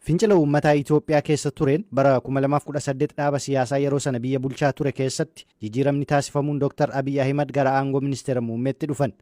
Fincila uummataa Itoophiyaa keessa tureen bara 2018 dhaaba siyaasaa yeroo sana biyya bulchaa ture keessatti jijjiiramni taasifamuun Dr. Abiy Ahimad gara aangoo ministeera muummeetti dhufan.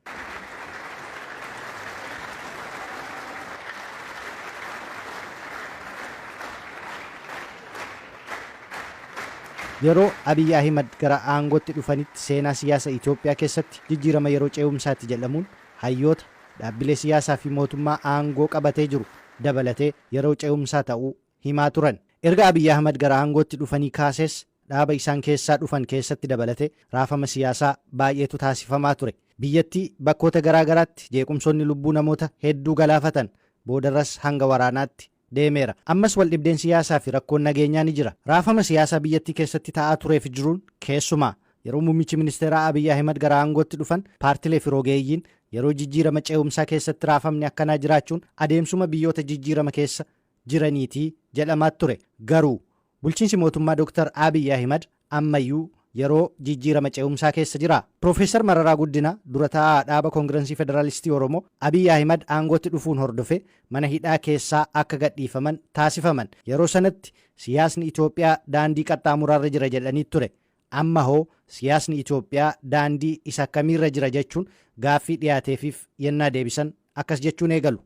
Yeroo Abiy Ahimad gara aangootti dhufanitti seenaa siyaasa Itoophiyaa keessatti jijjiirama yeroo ce'umsaatti jedhamuun hayyoota, dhaabbilee siyaasaa fi mootummaa aangoo qabatee jiru dabalatee yeroo ce'umsaa ta'uu himaa turan. Erga Abiy Ahimad gara aangootti dhufanii kaasees dhaaba isaan keessaa dhufan keessatti dabalatee raafama siyaasaa baay'eetu taasifamaa ture. Biyyattii bakkoota garaa garaatti jeequmsoonni lubbuu namoota hedduu galaafatan boodarras hanga waraanaatti deemeera. Ammas waldhibdeen siyaasaa fi rakkoon nageenyaa ni jira. Raafama siyaasaa biyyattii keessatti ta'aa tureef jiruun keessumaa yeroo muummichi ministeeraa Abiy Ahimad gara aangootti dhufan paartilee fi rogeeyyiin yeroo jijjiirama ce'umsaa keessatti raafamni akkanaa jiraachuun adeemsuma biyyoota jijjiirama keessa jiraniitii jedhamaa ture. Garuu bulchiinsi mootummaa Dr. Abiy Ahimad ammayyuu yeroo jijjiirama ce'umsaa keessa jira. Piroofeesar Mararaa Guddinaa dura taa'aa dhaaba Koongirensii Federaalistii Oromoo Abiy Ahimad aangootti dhufuun hordofee mana hidhaa keessaa akka gadhiifaman taasifaman. Yeroo sanatti siyaasni Itoophiyaa daandii qaxxaamuraarra jira jedhanii ture. Amma hoo siyaasni Itoophiyaa daandii isa akkamiirra jira jechuun gaaffii dhiyaateefiif yennaa deebisan akkas jechuun eegalu.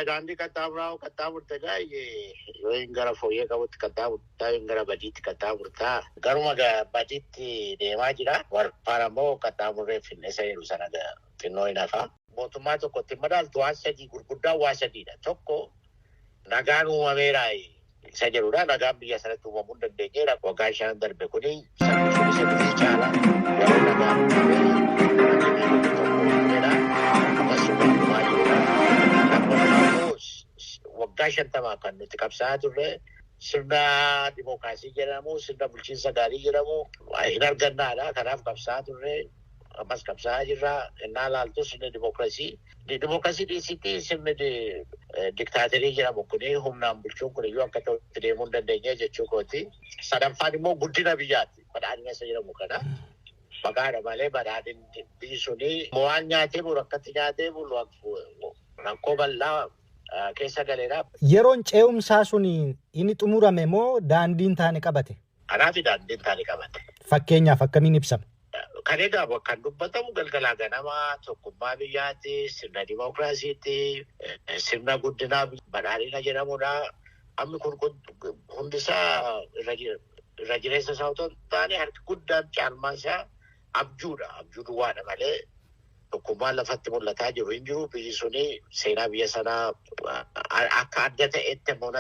Daandii qaxxaamuraa qaxxaamurte yoo hin gara fooyyee qabutti qaxxaamurtaa yoo hin gara badiitti qaxxaamurtaa garuma badiitti deemaa jira. Warfaan ammoo qaxxaamurree finneessa jedhu sana xinnoo hin hafa. Mootummaa tokkotti madaaltu waan sadii gurguddaa waan sadiidha. Tokko nagaan uumameera isa jedhudha. Nagaan biyya sanatti uumamuu hin dandeenyeera. Waggaa 5 darbe kuni sabni sun isa durii caala yeroo nagaan uumamee tokko uumameera. Ammas uumamaa jirudha. Lammaffaa immoo waggaa 50 kan nuti qabsaa'aa turre sirna dimookiraasii jedhamu, sirna bulchiinsa gaarii jedhamu hin argannaadha. Kanaaf qabsaa'aa turre. Ammas qabsaa'aa jirra. Innaa laaltu sirni dimookiraasii. Dimookiraasii dhiisitti sirni diktaaterii jedhamu kuni humnaan bulchuun kun iyyuu akka ta'utti deemuu hin dandeenye jechuu kooti. Sadaffaan immoo guddina biyyaati. Badhaadhina isa jedhamu kana. Maqaadha malee badhaadhinni biyyi suni waan nyaatee bulu akkatti nyaatee bulu rakkoo bal'aa keessa galeera. Yeroon ce'umsaa sun inni xumurame moo daandiin taane qabate? Kanaaf daandiin taane qabate. Fakkeenyaaf akkamiin ibsama? Kan egaa kan dubbatamu galgalaa ganamaa tokkummaa biyyaati, sirna dimookiraasiiti, sirna guddinaa badhaadhina jedhamudha. Ammi kun hundisaa irra jireessa isaa otoo hin taane harki guddaan caalmaan isaa abjuudha. Abjuu duwwaadha malee tokkummaan lafatti mul'ataa jiru hin jiru. Biyyi suni seenaa biyya sanaa akka adda ta'etti ammoo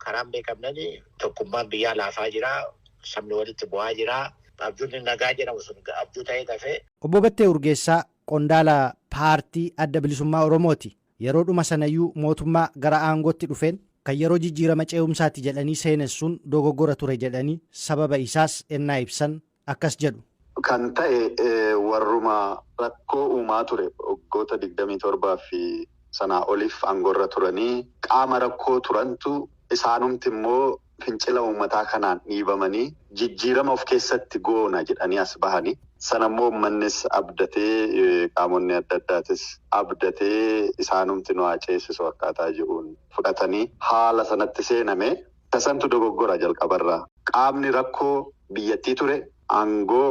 karaan beekamnani tokkummaan biyyaa laafaa jira. Sabni walitti bu'aa jira. Abjuun nagaa jedhamu sun abjuu ta'ee dafee. Obbo Battee Urgeessaa qondaala paartii Adda Bilisummaa Oromooti. Yeroo dhuma sanayyuu mootummaa gara aangootti dhufeen kan yeroo jijjiirama ce'umsaatti jedhanii seenessuun dogoggora ture jedhanii sababa isaas ennaa ibsan akkas jedhu. Kan ta'e warruma rakkoo uumaa ture waggoota 27 fi sanaa oliif aangoorra turanii qaama rakkoo turantu isaanumti immoo fincila uummataa kanaan dhiibamanii jijjiirama of keessatti goona jedhanii as bahanii. Sanammoo uummannis abdatee qaamonni adda addaatis abdatee isaanumti nu haa ceesisu akkaataa jiruun fudhatanii haala sanatti seename tasantu dogoggora jalqabarraa. Qaamni rakkoo biyyattii ture aangoo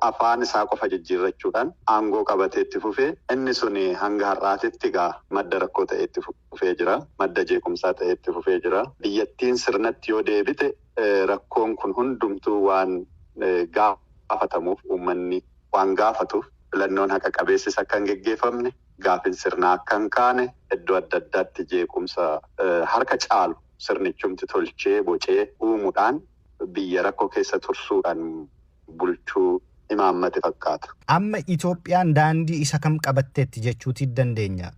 afaan isaa qofa jijjiirrachuudhaan aangoo qabatee itti fufee inni sun hanga har'aatitti egaa madda rakkoo ta'ee itti fufee jira. Madda jeequmsaa ta'ee itti fufee jira. Biyyattiin sirnatti yoo deebite rakkoon kun hundumtuu waan gaafatamuuf uummanni waan gaafatuuf filannoon haqa qabeessis akka hin geggeeffamne gaafin sirnaa akka hin kaane iddoo adda addaatti jeequmsa harka caalu sirnichumti tolchee bocee uumuudhaan biyya rakkoo keessa tursuudhaan bulchuu imaammate fakkaata. Amma Itoophiyaan daandii isa kam qabatteetti jechuutii dandeenya?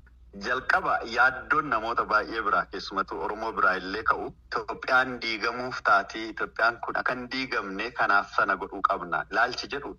Jalqaba yaaddoon namoota baay'ee biraa keessumattuu Oromoo biraa illee ka'u Itoophiyaan diigamuuf taatii Itoophiyaan kun akka hin diigamne kanaaf sana godhuu qabna. Ilaalchi jedhu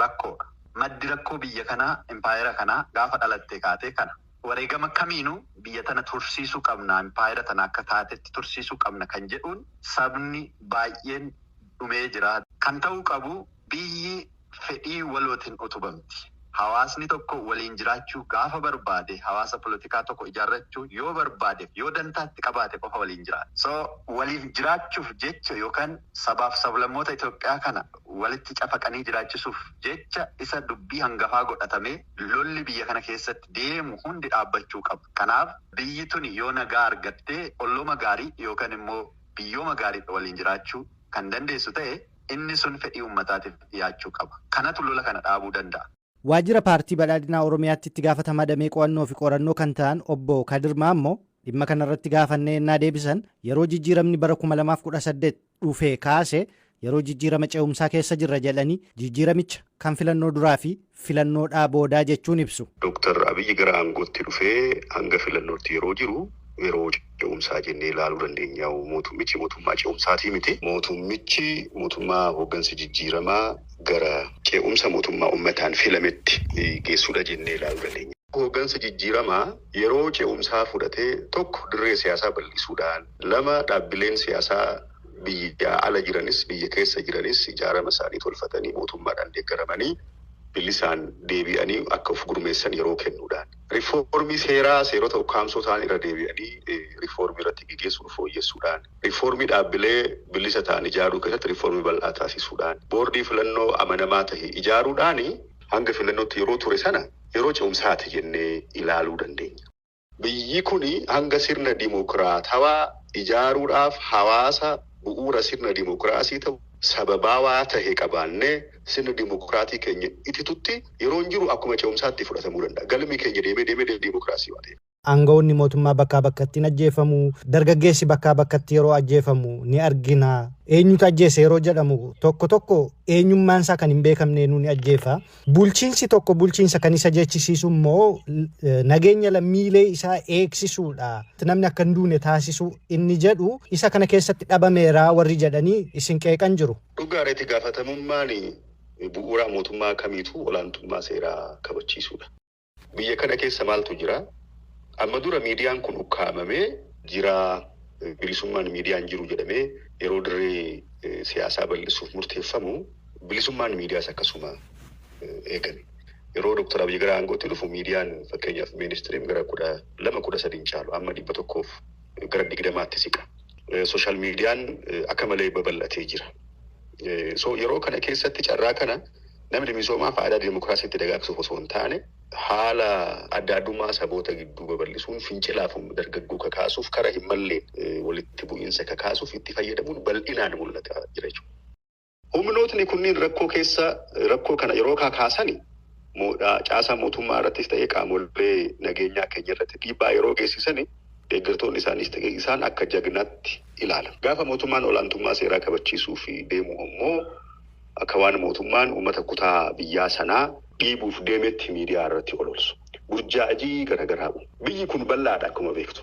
rakkoodha. Maddi rakkoo biyya kanaa impaayera kanaa gaafa dhalattee kaatee kana. Wareegama kamiinuu biyya tana tursiisuu qabna impaayera tana akka taatetti tursiisuu qabna kan jedhuun sabni baay'een dhumee jira. Kan ta'uu qabu biyyi fedhii walootiin utubamti. Hawaasni tokko waliin jiraachuu gaafa barbaade hawaasa polotikaa tokko ijaarrachuu yoo barbaade yoo dantaatti qabaate qofa waliin jiraata. So waliif jiraachuuf jecha yookaan sabaaf sablammoota Itoophiyaa kana walitti cafaqanii jiraachisuuf jecha isa dubbii hangafaa godhatamee lolli biyya kana keessatti deemu hundi dhaabbachuu qaba. Kanaaf biyyi tuni yoo nagaa argattee ollooma gaarii yookaan immoo biyyooma gaarii waliin jiraachuu kan dandeessu ta'e inni sun fedhii uummataatiif dhiyaachuu qaba. Kanatu lola kana dhaabuu danda'a. Waajjira paartii badhaadhinaa Oromiyaatti itti gaafatamaa damee qo'annoo fi qorannoo kan ta'an obbo Kadir Maammoo dhimma kanarratti gaafannee ennaa deebisan yeroo jijjiiramni bara 2018 dhufee kaase yeroo jijjiirama ce'umsaa keessa jirra jedhanii jijjiiramicha kan filannoo duraa fi filannoodhaa boodaa jechuun ibsu. Dooktar Abiyyi gara aangootti dhufee hanga filannootti yeroo jiru yeroo ce'umsaa jennee ilaaluu dandeenya. Mootummichi mootummaa ce'umsaatii miti. Mootummichi mootummaa hooggansa jijjiiramaa gara ce'umsa mootummaa uummataan filametti geessuudha jennee ilaaluu dandeenya. Hooggansa jijjiiramaa yeroo ce'umsaa fudhatee tokko dirree siyaasaa bal'isuudhaan, lama dhaabbileen siyaasaa biyya ala jiranis biyya keessa jiranis ijaarama isaanii tolfatanii mootummaadhaan deeggaramanii bilisaan deebi'anii akka of gurmeessan yeroo kennuudhaan. Riifoormii seeraa seerota ukkaamsoo ta'an irra deebi'anii riifoormii irratti gaggeessuun fooyyessuudhaan. Riifoormii dhaabbilee bilisa ta'an ijaaruu keessatti riifoormii bal'aa taasisuudhaan. Boordii filannoo amanamaa ta'e ijaaruudhaan hanga filannootti yeroo ture sana yeroo ce'umsaati jennee ilaaluu dandeenya. Biyyi kuni hanga sirna dimokiraatawaa ijaaruudhaaf hawaasa bu'uura sirna dimokiraasii ta'u sababaawaa tahe qabaannee sirna dimokiraatii keenya ititutti yeroo hin jiru akkuma ce'umsaatti fudhatamuu danda'a. Galmi keenya deemee deemee dimokiraasii waan ta'eef. Aangawoonni mootummaa bakkaa bakkatti hin ajjeefamu. Dargaggeessi bakkaa bakkatti yeroo ajjeefamu ni argina. Eenyutu ajjeese yeroo jedhamu tokko tokko eenyummaan isaa kan hin beekamne ni ajjeefa. Bulchiinsi tokko bulchiinsa kan isa jechisiisu immoo nageenya lammiilee isaa eegsisuudha. Namni akka hin duune taasisu inni jedhu isa kana keessatti dhabameera warri jedhanii isin qeeqan jiru. Dhugaareetti gaafatamummaan bu'uura mootummaa kamiitu olaantummaa seeraa kabachiisuudha. Biyya kana keessa maaltu jira? Amma dura miidiyaan kun ukkaamamee jira, bilisummaan miidiyaan jiru jedhamee yeroo dirree siyaasaa bal'isuuf murteeffamu bilisummaan miidiyaas akkasuma eegame. Yeroo Dooktar Abiyyi gara aangootti dhufu miidiyaan fakkeenyaaf ministiriin gara 12 13 caalu amma 100 gara 20tti siqa. Sooshaal miidiyaan akka malee babal'atee jira. So yeroo kana keessatti carraa kana namni misoomaa faayidaa dimokiraasiitti dagaagsuuf osoo hin taane haala adda addummaa saboota gidduu babal'isuun fincilaaf dargaggoo kakaasuuf karaa hin malleen walitti bu'iinsa kakaasuuf itti fayyadamuun bal'inaan mul'ataa jira jechuudha. Humnootni kunniin rakkoo keessa rakkoo kana yeroo kakaasani caasaa mootummaa irrattis ta'ee qaamolee nageenyaa keenya irratti dhiibbaa yeroo geessisani deeggartoonni isaaniis ta'ee isaan akka jagnaatti ilaala. Gaafa mootummaan olaantummaa seeraa kabachiisuuf deemu immoo akka waan mootummaan uummata kutaa biyyaa sanaa dhiibuuf deemetti miidiyaa irratti ololsu. Burjaajii garaagaraa. Biyyi kun bal'aadha akkuma beektu.